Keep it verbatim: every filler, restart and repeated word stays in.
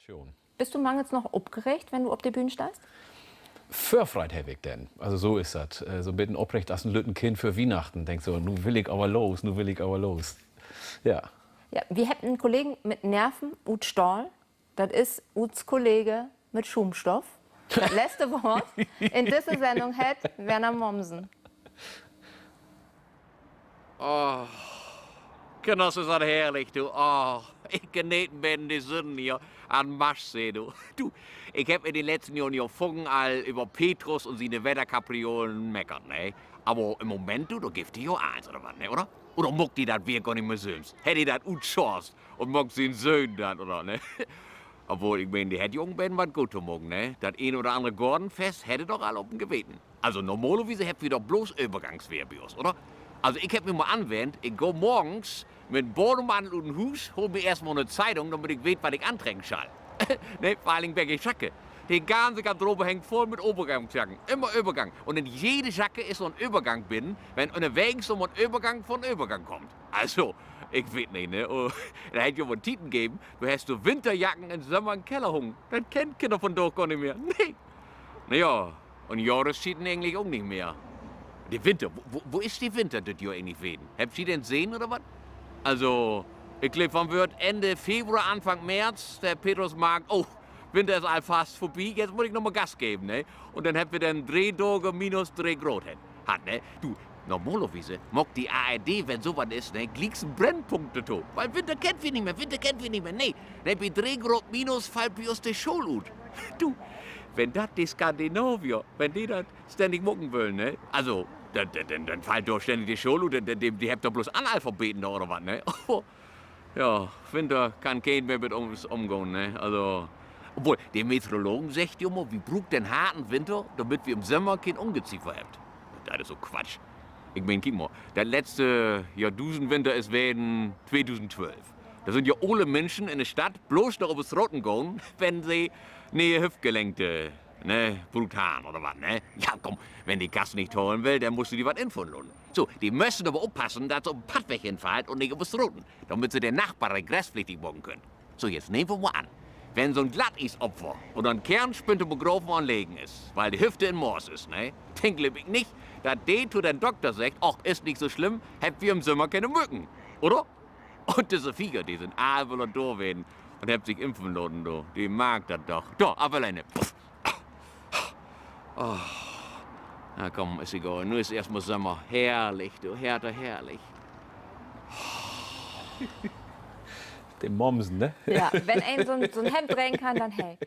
Schöön. Büst du mangens noch opgeregt, wenn du op de Bühn steihst? Vörfreid heff ik denn. Also so is dat. Äh, so 'n beten opgeregt as en lütten Kind vör Wiehnachten. Denkt so: Nu will ik aver los, nu will ik aver los. Ja. Ja, wi hebbt en Kollegen mit Nerven ut Stahl. Dat is uns Kollege mit Schuumstoff. Dat letzte Woort in disse Sendung hett Werner Momsen. Oh, Kinners, is dat herrlich, du. Oh, ik geneet en beten de Sünn hier an Maschsee, du. Du, ik heff in de letzten Johren ja faken al över Petrus un siene Wedderkapriolen meckert, ne? Aver in'n Moment, du, dor gifft di jo allens, oder wat, ne, oder? Oder maakt de dat Weer gor nich mehr sülvst? Hett he dat utsourced un maakt sien Söhn dat, oder, ne? Obwohl, ik meen, de hett jo ok en beten wat goot to maken, ne? Dat een oder annere Goornfest hett he doch al op 'n Geweten. Also normalerwies hebbt wi doch bloots Övergangsweer bi us, oder? Also ik heff mi mal anwennt, ik gah morgens mit 'n Bademantel ut 'n Huus, hool mi eerstmal 'ne Zeitung, dormit ik weet, wat ik antrecken schall. Nee, vör allen Dingen wegen Jacke. De ganze Garderobe hangt vull mit Övergangsjacken. Immer Övergang. Un in jede Jacke is so 'n Övergang binnen, wenn ünnerwegens so mal 'n Övergang von Övergang kummt. Also, ik weet nich, ne? Oh, dat hett ja mal Tieden geven, dor hest du Winterjacken in Sommer in Keller hungen. Dat kennt Kinner vundaag gor nich mehr. Nee. Na ja, un Johrestieden egentlich ok nich mehr. De Winter, wo, wo, wo is de Winter düt Johr egentlich ween? Hebbt ji den sehn oder wat? Also, ik glööv, wann weer 't, Enn Februar, Anfang März, de Petrus markt: Oh, Winter is al fast vörbi, jetzt mutt ik noch mal Gas geven, ne? Un denn hebbt wi denn dree Daag minus dree Graad hen-, hatt, ne? Du, normalerwies maakt de A R D, wenn so wat is, ne, glieks en Brennpunkt dorto. Wiel Winter kennt wi nich mehr, Winter kennt wi nich mehr, nee. Ne, bi dree Graad minus fallt bi us de School ut. Du, wenn dat de Skandinavier, wenn de dat stännig maken wüllt, ne? Also, denn, denn, denn, denn fallt doch stännig de School ut, denn, denn, de, de hebbt doch bloots Analphabeten dor oder wat, ne? Aver, ja, Winter kann keen mehr mit uns ümgahn, ne? Also, obwohl, de Meteorologen seggt ja mal, wi bruukt den harten Winter, dormit wi in'n Sommer keen Ungeziefer hebbt. Dat is ok Quatsch. Ik meen, kiek mal, dat letzte Johrduusendwinter is ween tweedusendtwölf. Dor sünd ja alle Minschen in de Stadt bloots noch op de Straten gahn, wenn se ne'e Hüftgelenkte, ne, bruukt harrn oder wat, ne? Ja, kumm, wenn de Kass nich tahlen will, denn musst du di wat infallen laten. So, de mössen aver oppassen, dat se op 'n Paddweg henfallt un nich op de Straten, dormit se den Nachbarn grenzflüchtig maken köönt. So, jetzt nehmt wi mal an, wenn so'n Glattiesopfer ünner 'n Kernspin to begraven un legen is, wiel de Hüfte in Moors is, ne? Denn glööv ik nich, dat de to den Dokter seggt: Och, is nich so slimm, hebbt wi in'n Sommer kene Mücken, oder? Un disse Viecher, de sünd all woll dor ween un hebbt sik impfen laten, du. De markt dat doch. Dor, af alleen. Na kumm, is egal. Nu is eerstmal Sommer. Herrlich, du, Hertha, herrlich. De Momsen, ne? Ja, wenn een so'n, so'n Hemd dregen kann, denn he.